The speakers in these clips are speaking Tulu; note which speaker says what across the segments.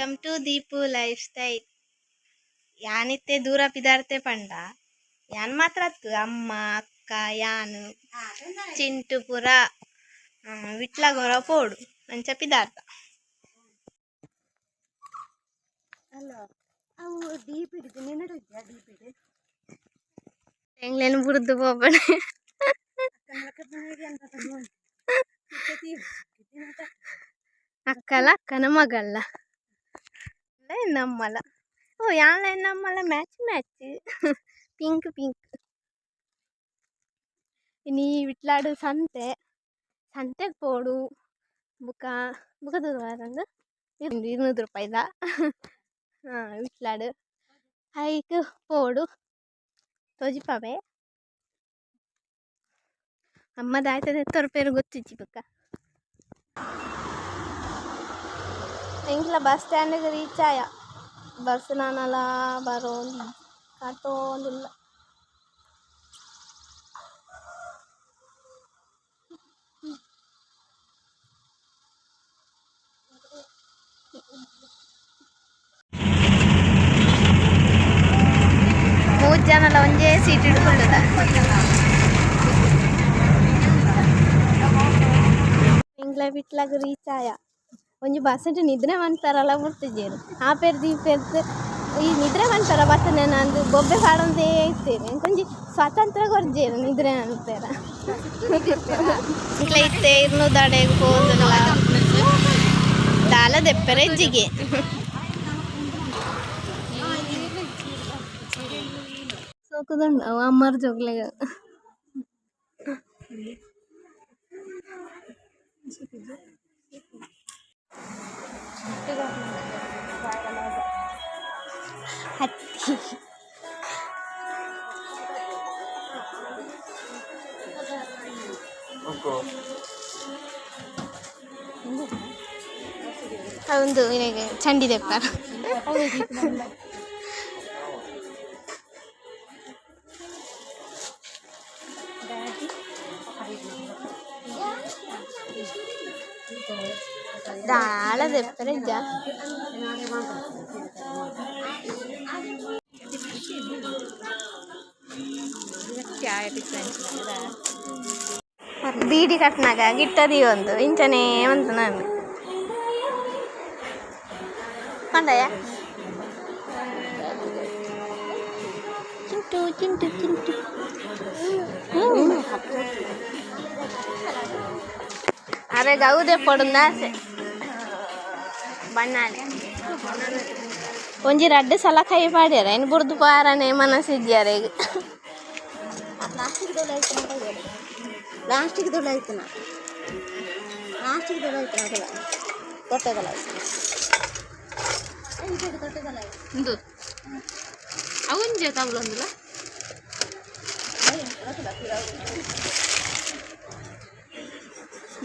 Speaker 1: Welcome to Deepu lifestyle. ಯಾನಿತ್ತೆ ದೂರ ಪಿದಾರ್ತೆ ಪಂಡ ಯಾನ್ ಮಾತ್ರ ಅತ್ತು ಅಮ್ಮ ಅಕ್ಕ ಯಾನು ಚಿಂಟು ಪೂರ ವಿಟ್ಲ ಗೊರ ಪೋಡು ಅಂಚ ಪಿದಾರ್ತ.
Speaker 2: ಅಲ್ಲ ಅವು ಡೀಪ್ ಹಿಡಿದು ನಿನ್ನಡು ಇದ್ಯಾ ಡೀಪ್ ಹಿಡಿ.
Speaker 1: ಎಂಗ್ಲೇನು ಬುಡ್ದು ಪೋಪಣೆ. ಅಕ್ಕಲ ಅಕ್ಕನ ಮಗಲ್ಲ ನಮ್ಮಲ್ಲ. ಓ ಯಾನ್ಲ ನಮ್ಮಲ್ಲ ಮ್ಯಾಚ್ ಮ್ಯಾಚ್ ಪಿಂಕ್ ಪಿಂಕ್. ಇನಿ ವಿಟ್ಲಾಡು ಸಂತೆ ಸಂತೆಗೆ ಪೋಡು ಬುಕ ಬುಕ ದೂರ 200 ರೂಪಾಯಿದ ಹಾಂ ವಿಟ್ಲಾಡು ಐಕ್ ಪೋಡು ತೋಜಿಪಾವೆ. ಅಮ್ಮ ದಾಯ್ತದೆ ತೊರ್ಪೇರು ಗೊತ್ತಿಜ್ಜಿ ಬುಕ್ಕ. ಎಂಕ್ಲ ಬಸ್ ಸ್ಟ್ಯಾಂಡ್ಗೆ ರೀಚ್ ಆಯ. ಬಸ್ ನಾನಲ ಬರೋಂದು ಕಾತೋಂದುಲ್ಲ. ಮೂರು ಜನಲ ಒಂಜೇ ಸೀಟ್ ಹಿಡ್ಕೊಳ್ಳುದ. ಎಂಕ್ಲ ವಿಟ್ಲಾಗ ರೀಚ್ ಆಯ. ಒಂಜಿ ಬಸ್ ನಿದ್ರೆ ಮನ್ಪೆರಲ ಬುಡ್ತಿಜೆರ್. ಆ ಪೇರ್ದು ಈ ಪೇರ್ದು ಈ ನಿದ್ರೆ ಮನ್ಪೆರ ಬತ್ತನೆ ನಂದು ಬೊಬ್ಬೆ ಪಾಡೊಂದೇ ಇತ್ತೇನೆ. ಒಂಜಿ ಸ್ವಾತಂತ್ರ್ಯ ಕೊರ್ಜೆರ್ ನಿದ್ರೆ ಮನ್ಪೆರ. ಎಂಕ್ಲ ಇತ್ತೆ ಇರ್ನೂದಾಡೆಗ್ ಪೋದುಲ್ಲ ದಾಲ ದೆಪ್ಪೆರೆ ಇಜ್ಜಿಗೆ. ಸೋಕುದುಂಡು ಅವು ಅಮ್ಮರ್ ಜೋಕ್ಲೆಗ್. ಹತ್ತಿ ಒಂದು ಇರೆಗ್ ಚಂಡಿ ದೆಪ್ಪರ. ದಾಲ ದೆಪ್ಪರೆ ಇಜ್ಜ. ಬೀಡಿ ಕಟ್ನಾಗ ಗಿಟ್ಟದಿ ಒಂದು ಇಂಚನೇ ಬಂತು ನಾನು ಕಂಡಯ್ಯ. ಚಿಂಟು ಚಿಂಟು ಚಿಂಟು. ಅರೆ ಗೌದೆ ಪಡುಂದ ಆಸೆ ಬಣ್ಣಾಲೆ. ಒಂಜಿ ರಡ್ಡ್ ಸಲ ಕೈ ಪಾಡ್ಯಾರ ಇನ್ನು ಬುಡ್ದು ಪಾರನೆ ಮನಸ್ಸಿಜ್ಜಿ ಅರೆಗ್.
Speaker 2: ಪ್ಲಾಸ್ಟಿಕ್ ದೊಡ್ಡ ಪ್ಲಾಸ್ಟಿಕ್ ದೊಡ್ಡ ಆಯ್ತನ ಪ್ಲಾಸ್ಟಿಕ್ ದೊಡ್ಡ ಆಯ್ತನ ತೊಟ್ಟೆದಲ್ಲ.
Speaker 3: ಉಂದು ಅವುಂಜೆ ತಗುಲೊಂದುಲ.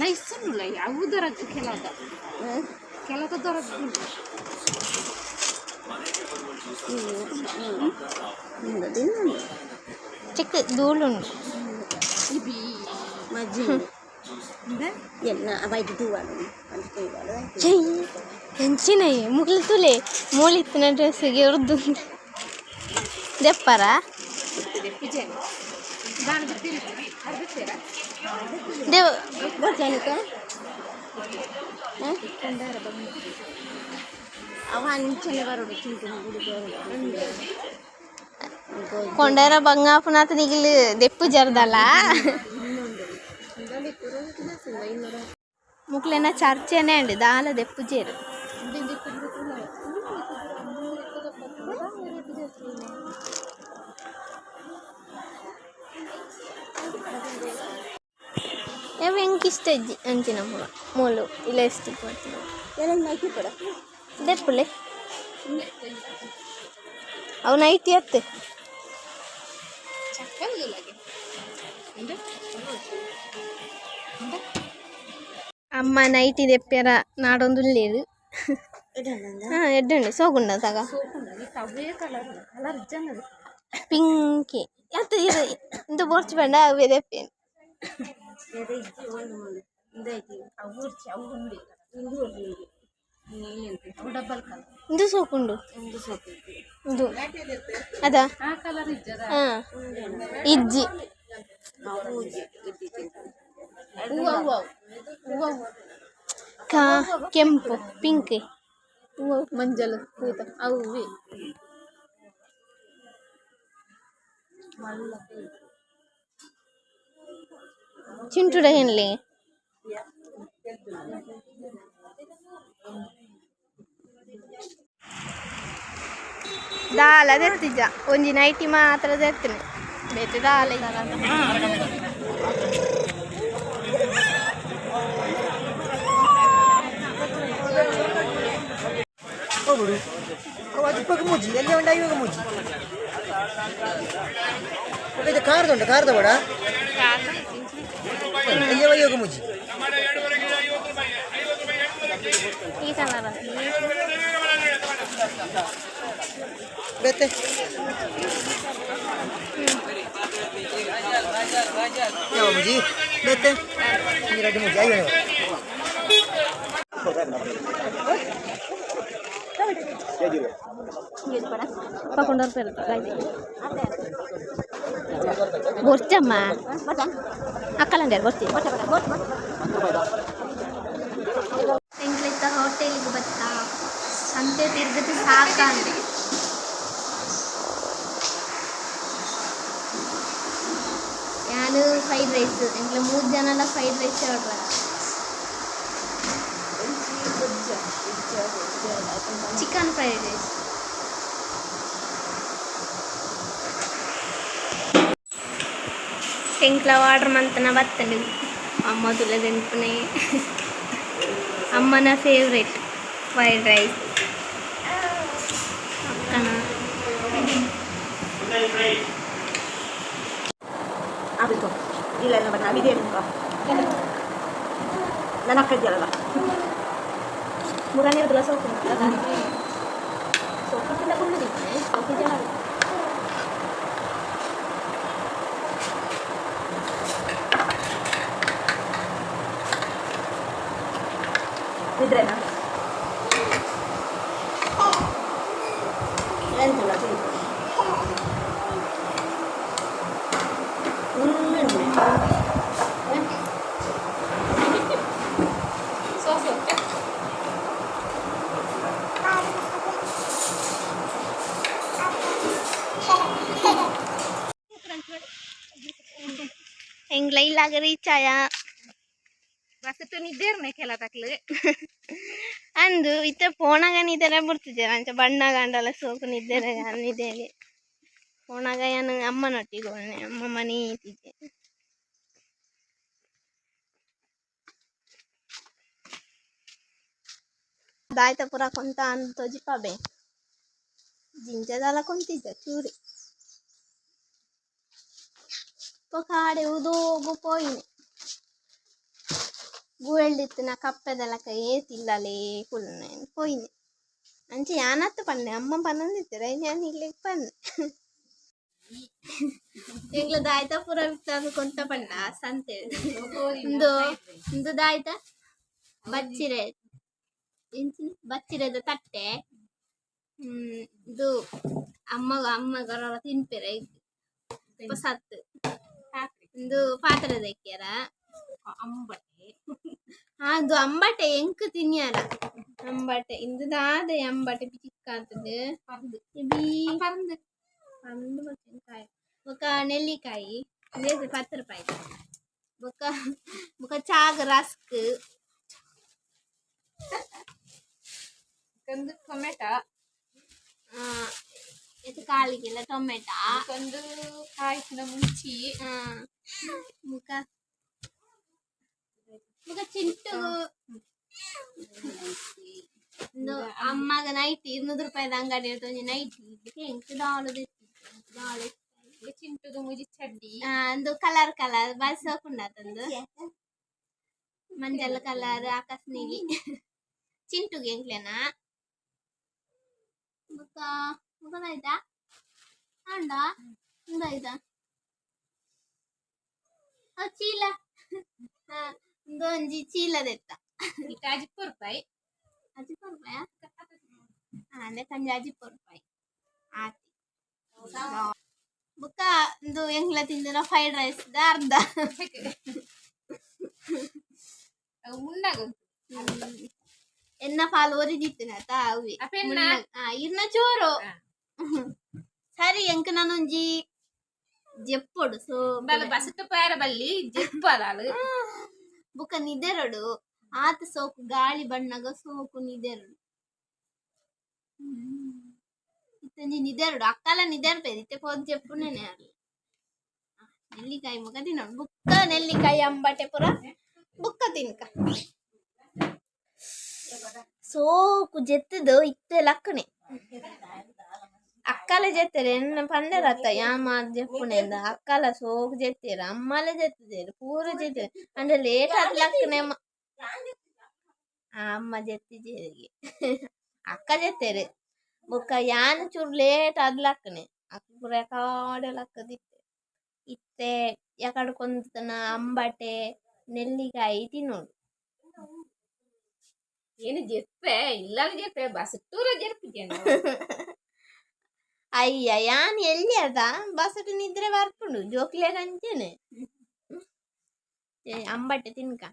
Speaker 3: ನೈಸ್ ಉಂಡುಲ ಅವು ದೊರಕು ಕೆಲದ ಕೆಲದ ದೊರಕು.
Speaker 1: ಚಿಕ್ಕ ಧೂಳುಂಡು.
Speaker 2: ಮಜ್ಜಿ ಎನ್ನ ಬೈಟ್ ತೂವಾಡು ಅಂಚ ತೂವಾಡು.
Speaker 1: ಎಂಚಿನ ಮುಗ್ಲು ತುಲೆ ಮೂಲಿತ್ತಿನ ಡ್ರೆಸ್ಸಿಗೆ ಉರ್ದು ದೆಪ್ಪರ ದೇವ್.
Speaker 2: ಗೊತ್ತೇನಕ್ಕ ಅವ ಅಂಚನೆ ಬರೋಡು ಚಿಂಟು ಗುಡಿ.
Speaker 1: ಕೊಂಡಾರ ಬಂಗಾಪುನಾಥ ನಿಗಿಲು ದೆಪ್ಪು ಜರ್ದಲ್ಲ. ಮುಕ್ಲೆನ ಚರ್ಚೆನೆ ಅಂడి ದಾಲ ದೆಪ್ಪು ಜೇರು. ಎಂಕ್ ಇಷ್ಟ ಇಜ್ಜಿ ಅಂಚಿನ ಪೂರ ಮೂಲು ಇಲಾಸ್ಟಿಕ್ ಮಾಡ್ತೀನಿ.
Speaker 2: ಎಲ್ಲ ನೈಟಿ ಪಡ.
Speaker 1: ದೆಪ್ಪುಲೆ ಅವು ನೈಟಿ ಅತ್ತೆ. ಅಮ್ಮ ನೈಟಿ ದೆಪ್ಪ್ಯರ ನಾಡೊಂದುಲ್ಲೇರು. ಹಾಂ ಎಡ್ಡೆ ಸೋಗುಂಡ ತಗ.
Speaker 3: ಕಲರ್ ಜನ
Speaker 1: ಪಿಂಕಿ ಅತ್ತ ಇದು ಇಂದು ಬೋರ್ಚ್ ಬಂಡ ಅವೇ ದೆಪ್ಪೇನು.
Speaker 3: Double colour.
Speaker 1: ಇಂದು ಸೋಕುಂಡು.
Speaker 2: ಒಂದು ಸೋಕು.
Speaker 1: ಇದು ಅದ.
Speaker 3: ಆ ಕಲರ್ ಇಜ್ಜದ?
Speaker 1: ಹಾ, ಇಜ್ಜಿ.
Speaker 2: ಪೂಜೆ.
Speaker 3: ಹೂವು ಹೂವು ಹೂವು.
Speaker 1: ಕಾ ಕೆಂಪು, ಪಿಂಕ್.
Speaker 3: ಹೂವು ಮಂಜಲ್ ಪೂತ ಅವುವೆ.
Speaker 1: ಚಿಂಟುಡ ಏನ್ಲಿ? ದಾಲ ದೆತ್ತಿಜ, ಒಂಜಿ ನೈಟಿ ಮಾತ್ರ ದೆತ್ತನೆ, ಬೇತೆ ದಾಲ ಇಜ್ಜಿ.
Speaker 4: ಹೋಗ್ಬಿಡು, ಅವು ಅದು ಮುಜ್ಜಿ ಎಲ್ಲಿ ಉಂಡು? ಇವಾಗ ಮುಜ್ಜಿ ಇದು ಖಾರದ ಉಂಟು, ಖಾರದ ಬೇಡ. ಎಲ್ಲಿ ಇವಾಗ ಮುಜ್ಜಿ?
Speaker 1: ಈ ಕಲರ್.
Speaker 4: ಬೇತೆ. ಯಾವ ಮುಜಿ ಬೇತೆ? ಈ ಎರಡು ಮುಜ್ಜಿ ಐವತ್ತು.
Speaker 1: 11 ರೂಪಾಯಿ ಬೊರ್ಚಮ್ಮ ಅಕ್ಕಲಂಡ್ಯಾರ ಬೊರ್ಚಿ. ಎಂಕ್ಲಿತ್ತ ಹೋಟೆಲ್ಗೆ ಬತ್ತ, ಸಂತೆ ತಿರ್ಗದು ಸಾಕಂದೆ. ಯಾನು ಫ್ರೈಡ್ ರೈಸ್, ಎಂಕ್ಲ ಮೂರು ಜನಲ fried rice order. Chicken fried rice. ಎಂಕ್ಲ ಆರ್ಡರ್ ಮಂತನ ಬತ್ತಂಡು. ಅಮ್ಮ ತುಲೆ ಅಮ್ಮನ ಫೇವ್ರೆಟ್ ಫ್ರೈಡ್ ರೈಸ್, ಅಕ್ಕನ.
Speaker 2: ಅಬಿಕೋ ಇಲ್ಲ ಇಲ್ಲ, ಬಣ್ಣ ಅಬಿದೆ ನಿಮ್ಗೆ ನನ್ನ ಅಕ್ಕ ಇದೆಯಲ್ಲ.
Speaker 1: ಮುರನೇ ಸೋಕು ಸೋಕು ಕುಳ್ಳುದಿತ್ತೆ ಸೋಕು ಜನ.
Speaker 2: ನಿದ್ರೆನಾ ಎಂತಿಲ್ಲ. ಫುಲ್.
Speaker 3: ಸೋಸ್.
Speaker 1: ಎಂಗ್ಲ ಇಲ್ಲಾಗ ರೀಚ್ ಆಯ.
Speaker 3: ಬಸ್ ನಿದ್ದೇರ್ನೆ ಕೆಲ ತಕ್ಲು.
Speaker 1: ಅಂದು ಇತ್ತೆ ಪೋಣಾಗ ನಿದ್ದೆನೆ ಬಿಡ್ತಿದ್ದೀರ ಅಂಚ ಬಣ್ಣ ಗಂಡಲ ಸೋಕು ನಿದ್ದೆರೆ ನಿದ್ದೇನೆ. ಪೋಣಾಗ ಏನು ಅಮ್ಮನೊಟ್ಟಿಗೆ ಹೋನೆ, ಅಮ್ಮ ಮನೆ ಇತ್ತಿದ್ದೆ. ದಾಯ್ತ ಪೂರ ಕೊಂತ ಅಂದ್ ತೋಜಿಪಾಬೆ, ಜಿಂಜದಾಲ ಕೊಂತಿದ್ದ ಚೂರಿ ಕಾಡೆ ಉದೋಗು ಪೋಯಿನೆ. ಗುವೆಲ್ಡಿತ್ತಿನ ಕಪ್ಪೆದಲಕ ಏತಿಲ್ಲಲೇ ಕುಲ್ಲುನೆ ಪೋಯಿನೆ. ಅಂಚೆ ಯಾನತ್ತು ಪನ್ನೆ, ಅಮ್ಮ ಪನ್ನೊಂದಿತ್ತೆರ್, ಐನ್ ಯಾನ್ ಇಲ್ಲೆಗ್ ಪನ್ನೆ. ಎಂಕ್ಲ ದಾಯ್ತ ಪೂರ ಬಿತ್ತಾದ್ ಕೊಂತ ಪಂಡ ಸಂತೆ. ಉಂದು ಉಂದು ದಾಯ್ತ ಬಚ್ಚಿರೆ, ಎಂಚಿನ ಬಚ್ಚಿರೆದ ತಟ್ಟೆ. ಇದು ಅಮ್ಮ ಅಮ್ಮ ಗೊರವ ತಿನ್ಪೆರೆ ಪೊಸತ್ತು. ಉಂದು ಪಾತ್ರೆ ದಕ್ಕ್ಯಾರ.
Speaker 3: ಅಂಬಟೆ.
Speaker 1: ಅದು ಅಂಬಟೆ ಎಂಕ್ ತಿನ್ಯಾರ ಅಂಬಟೆ. ಇಂದು ದಾದ ಅಂಬಟೆ ಚಿಕ್ಕ ಆತುಂಡು.
Speaker 3: ಪರ್ದು.
Speaker 1: ಬಿ.
Speaker 3: ಪರ್ದು.
Speaker 1: ಪಂದು ಕಾಯಿ ಬೊಕ ನೆಲ್ಲಿಕಾಯಿ ಇಂದೇ 10 ರೂಪಾಯಿ. ಬೊಕ ಬೊಕ ಚಾಗ್ ರಸ್ಕ್.
Speaker 3: ಒಂದು ಟೊಮೆಟೊ.
Speaker 1: ಇದು ಕಾಲಿಗೆಲ್ಲ ಟೊಮೆಟೊ.
Speaker 3: ಒಂದು ಕಾಯ್ಸಿನ ಮುಂಚಿ.
Speaker 1: ಮುಖ ಮುಖ ಚಿಂಟು. ಇಂದು ಅಮ್ಮಗ ನೈಟಿ, 200 ರೂಪಾಯಿದ ಅಂಗಡಿ ಒಂಜಿ ನೈಟಿ ಎಂಕ್ ದಾಲ ದಾಲ.
Speaker 3: ಚಿಂಟುದು ಮುಜಿ ಚಡ್ಡಿ.
Speaker 1: ಒಂದು ಕಲರ್ ಕಲರ್ ಬಾರಿ ಸೋಕುಂಡಾತಂದು, ಮಂಜಲ್ ಕಲರ್, ಆಕಾಶ ನೀಲಿ. ಚಿಂಟುಗೆ ಎಂಕ್ಲೆನಾ. ಬೊಕ ಬೊಕ ದಾಯ್ತಾ ಅಂಡ ಉಂದಾಯ್ತಾ ಅವು ಚೀಲ. ಉಂದು ಒಂಜಿ ಚೀಲ ದೆತ್ತ.
Speaker 3: 10 ರೂಪಾಯಿ.
Speaker 1: ಅಜಿಪ ರೂಪಾಯ. ನೆಕ್ಕಂಜಿ ಅಜಿಪ ರೂಪಾಯಿ ಆತಿ. ಬುಕ್ಕ ಇಂದು ಎಂಕ್ಲ ತಿಂದಿನ ಫ್ರೈಡ್ ರೈಸ್ ದ ಅರ್ಧ.
Speaker 3: ಮುಂಡಾಗು.
Speaker 1: ಎನ್ನ ಪಾಲ್ ಒರಿದಿತ್ತಿನತ ಅವೆ.
Speaker 3: ಅಪೆನ್ನ?
Speaker 1: ಇರ್ನ ಚೂರು. ಸರಿ, ಎಂಕ್ ನಾನೊಂಜಿ ಜೆಪ್ಪೊಡು ಸೊ.
Speaker 3: ಬಲ ಬಸತ ಪೇರ ಬಲ್ಲಿ ಜೆಪ್ಪದಾಲು.
Speaker 1: ಬುಕ್ಕ ನಿದೆರಡು ಆತ ಸೋಕು ಗಾಳಿ ಬಣ್ಣಗ ಸೋಕು ನಿದೆರಡು. ಇತ್ತೊಂಜಿ ನಿದೆರಡು ಅಕ್ಕಲ ನಿದೆರ್ಪೇರು ಇತ್ತೆ ಪೋದು ಜೆಪ್ಪುನೇನೆ ಅಲ್ಲ. ನೆಲ್ಲಿಕಾಯಿ ಮುಗ ತಿನ್ನೋಡು. ಬುಕ್ಕ ನೆಲ್ಲಿಕಾಯಿ ಅಂಬಟೆ ಪೂರ ಬುಕ್ಕ ತಿನ್ಕ. ಸೋಕು ಜೆತ್ತದು ಇತ್ತೆ ಲಕ್ಕಣೆ. ಅಕ್ಕಲ ಜೆತ್ತೆರ್ ಎನ್ನ ಪಂಡೆರತ್ತ ಯಾನ್ ಮಾತ ಜೆಪ್ಪುನೆಂದ್. ಅಕ್ಕಲ ಸೋಕು ಜೆತ್ತೆರ್, ಅಮ್ಮಲ ಜೆತ್ತುದೆರ್, ಪೂರ ಜೆತ್ತೆರ್. ಅಂಡ ಲೇಟ್ ಆದ್ ಲಕ್ಕನೆ. ಅಮ್ಮ ಜೆತ್ತಿಜೆರ್ಗೆ, ಅಕ್ಕ ಜೆತ್ತೆರ್. ಬೊಕ್ಕ ಯಾನ್ ಚೂರು ಲೇಟ್ ಆದ್ ಲಕ್ಕನೆ. ಅಕ್ಕ ಪೂರ ಎಕಾಡೆ ಲಕ್ಕದಿತ್ತೆರ್. ಇತ್ತೆ ಎಕಡೆ ಕೊಂತುನ ಅಂಬಟೆ ನೆಲ್ಲಿಕಾಯಿ ತಿನ್ನೋಡು.
Speaker 3: ಏನು ಜೆಪ್ಪೆ ಇಲ್ಲಾಗ ಜೆಪ್ಪೆ ಬಸಟ್ಟೂರ ಜೆರ್ಪಿದ್ದೇನೆ.
Speaker 1: ಅಯ್ಯ, ಯಾನ್ ಎಲ್ಲಿ ಅದ ಬಸಟ್ ನಿದ್ರೆ ಬರ್ಪುಂಡು ಜೋಕ್ಲೆಗ್ ಅಂಚೆನೆ. ಅಂಬಟೆ ತಿನ್ಕ,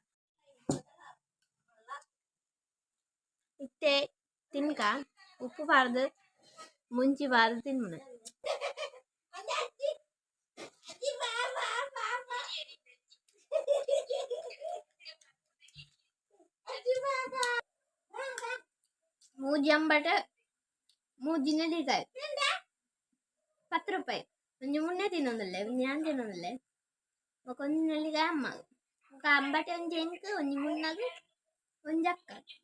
Speaker 1: ಇತ್ತೆ ತಿನ್ಕ. ಉಪ್ಪು ಪಾಡ್ದು ಮುಂಚಿ ಪಾಡ್ದು ತಿನ್ನುನೆ. ಮೂಜಿ ಅಂಬಟೆ ಮೂಜಿ ನೆಲ್ಲಿಕಾಯಿ 10 ರೂಪಾಯಿ. ಒಂಜಿ ಮುನ್ನೆ ತಿನ್ನೊಂದುಲ್ಲೆ, ಒಂಜಿ ಯಾನ್ ತಿನ್ನೊಂದುಲ್ಲೆ, ಬೊಕ ಒಂಜಿ ನೆಲ್ಲಿಕಾಯಿ ಅಮ್ಮಗ್. ಬೊಕ ಅಂಬಟೆ ಒಂಜಿ ಎಂಕ್, ಒಂಜಿ ಮುನ್ನಗ್, ಒಂಜಿ ಅಕ್ಕಗ್.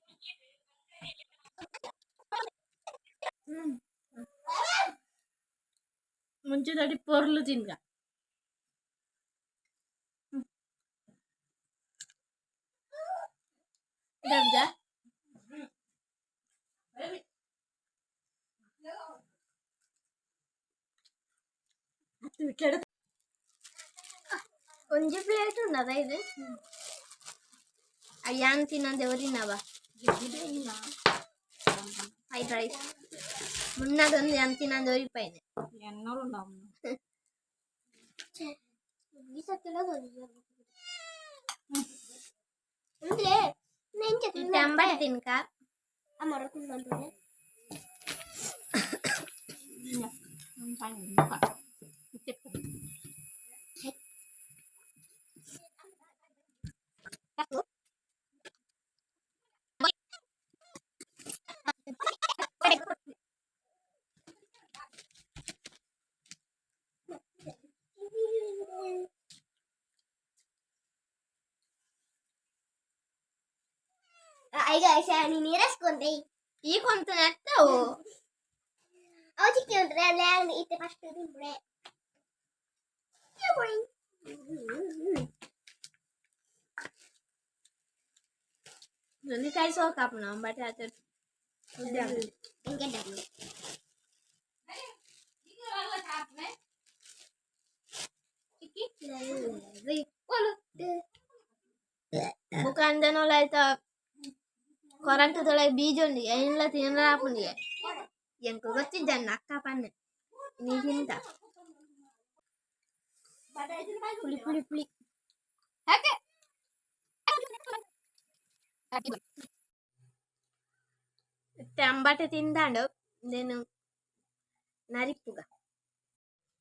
Speaker 1: ಮುಂಚಿದಡಿ ಪೊರ್ಲು ತಿನ್ಕ. ದಬ್ಜ ಒಂಜಿ ಪ್ಲೇಟ್ ಉಂಡದ ಇದು. ಯಾನ್ ತಿನ್ನಂದೆ ಒರಿನವ ಫ್ರೈಡ್ ರೈಸ್. ಮುನ್ನದೊಂದು ಯಾನ್ ತಿನ್ನಂದೆ ಒರಿಪೈನೆ. ಇತ್ತೆ ಅಂಬಟೆ ತಿನ್ಕ.
Speaker 2: ನೀನು ನೀರಸ್ಕೊಂಡೆ.
Speaker 1: ಈ ಕೊಂತ ನೆತ್ತವು.
Speaker 2: ಅವ ಚಿಕ್ಕಿ ಉಂಟ್ರೆ ಅಲ್ಲೇ ಇತ್ತೆ ಫಸ್ಟ್ ತಿಂಬುಡೆ.
Speaker 1: ನೆಲ್ಲಿಕಾಯಿ ಸೋಕಾಪುನ ಅಂಬಟೆ ಆತ. ಬೊಕ ಅಂದನೋಲ ಆಯ್ತ ಕೊರಂಟ ದೊಳಗೆ ಬೀಜ ಉಂಡು, ಏನ್ಲ ತಿನ್ನರ ಆಪುಂಡಿಗೆ. ಎಂಕ್ ಗೊತ್ತಿಜ್ಜಣ್ಣ, ಅಕ್ಕ ಪನ್ನೆ ನೀ ತಿಂತ. ಪುಳಿ ಪುಳಿ ಪುಳಿ.
Speaker 3: ಯಾಕೆ?
Speaker 1: ಇತ್ತೆ ಅಂಬಟೆ ತಿಂದಾಂಡು ಇಂದೆನು ನರಿಪ್ಪುಗ.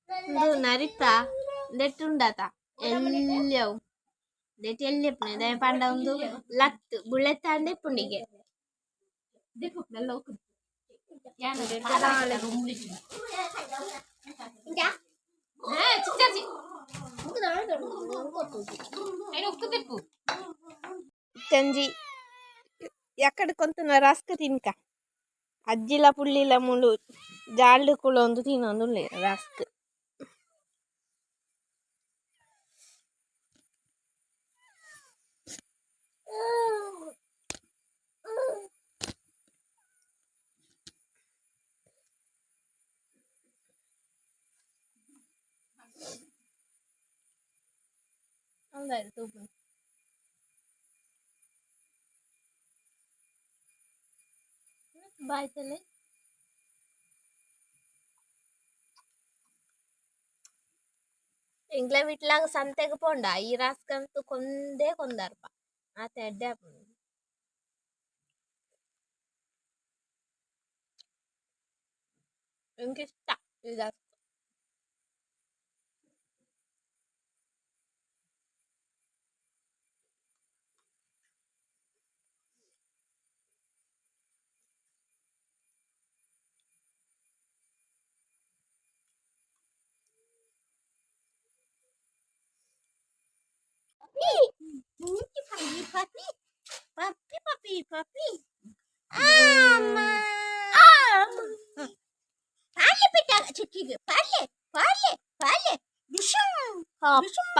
Speaker 1: ಇಂದು ನರಿತ ನೆಟ್ಟುಂಡತ ಎಲ್ಯವು ನೆಟ್ ಎಲ್ಲಿ ದಾಯೆ ಪಂಡ ಉಂದು ಲತ್ತ್ ಬುಳೆತಾಂಡೆ ಇಪ್ಪುಂಡಿಗೆ. ಇತ್ತೊಂಜಿ ಎಕ್ಕಡ್ ಕೊಂತುನ ರಸ್ಕ್ ತಿನ್ಕ. ಅಜ್ಜಿಲ ಪುಳ್ಳಿಲ ಮುಳು ಜಾಲ್ಡ್ ಕುಲೊಂದು ತಿನ್ನೊಂದುಲ್ಲೆರ್ ರಸ್ಕ್. ಅಂದಾಯ್ತು ತೂಪುನು. ಬಾಯ್ ತಲೆ. ಎಂಕ್ಲೆ ವಿಟ್ಲಾಗ ಸಂತೆಗ್ ಪೋಂಡ ಈ ರಾಸ್ಕಂತು ಕೊಂದೇ ಕೊಂದರ್ಪ ಆತ ಎಡ್ಡೆ ಆಪುಂಡು. ಎಂಕ್ ಇಷ್ಟ ಈ rusk.
Speaker 2: Puppy puppy puppy puppy ಅಮ್ಮ ಪಾರ್ಲೆ ಪೆಟ್ಟ ಚಿಕ್ಕಿಗೆ ಪಾರ್ಲೆ ಪಾರ್ಲೆ ಪಾರ್ಲೆ ವಿಷಂ.
Speaker 1: ಅಪ್ಪ.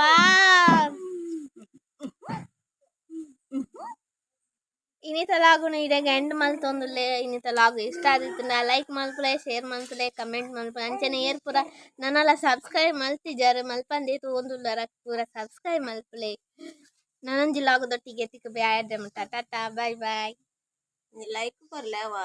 Speaker 1: ಇನಿತ ಲಾಗುನ ಇಡೆಗ್ ಎಂಡ್ ಮಲ್ತೊಂದುಲ್ಲೆ. ಇನಿತ ಲಾಗು ಇಷ್ಟ ಆದಿತ್ತುಂಡ ಲೈಕ್ ಮಲ್ಪುಲೆ, ಶೇರ್ ಮಲ್ಪುಲೆ, ಕಮೆಂಟ್ ಮಲ್ಪುಲೆ. ಅಂಚನೆ ಏರ್ ಪೂರ ನನಲ ಸಬ್ಸ್ಕ್ರೈಬ್ ಮಲ್ತಿಜರ್, ಮಲ್ಪಂದೆ ತೂವೊಂದುಲ್ಲರ ಪೂರ ಸಬ್ಸ್ಕ್ರೈಬ್ ಮಲ್ಪುಲೆ. ನನೊಂಜಿ ಲಾಗುದೊಟ್ಟಿಗೆ ತಿಕ್ಕುಬೆ. ಆಯೆರ್ದ ಮುಟ್ಟ ಟಾಟಾ, ಬಾಯ್ ಬಾಯ್.
Speaker 2: ಲೈಕ್ ಕೊರ್ಲೆ ಅವ.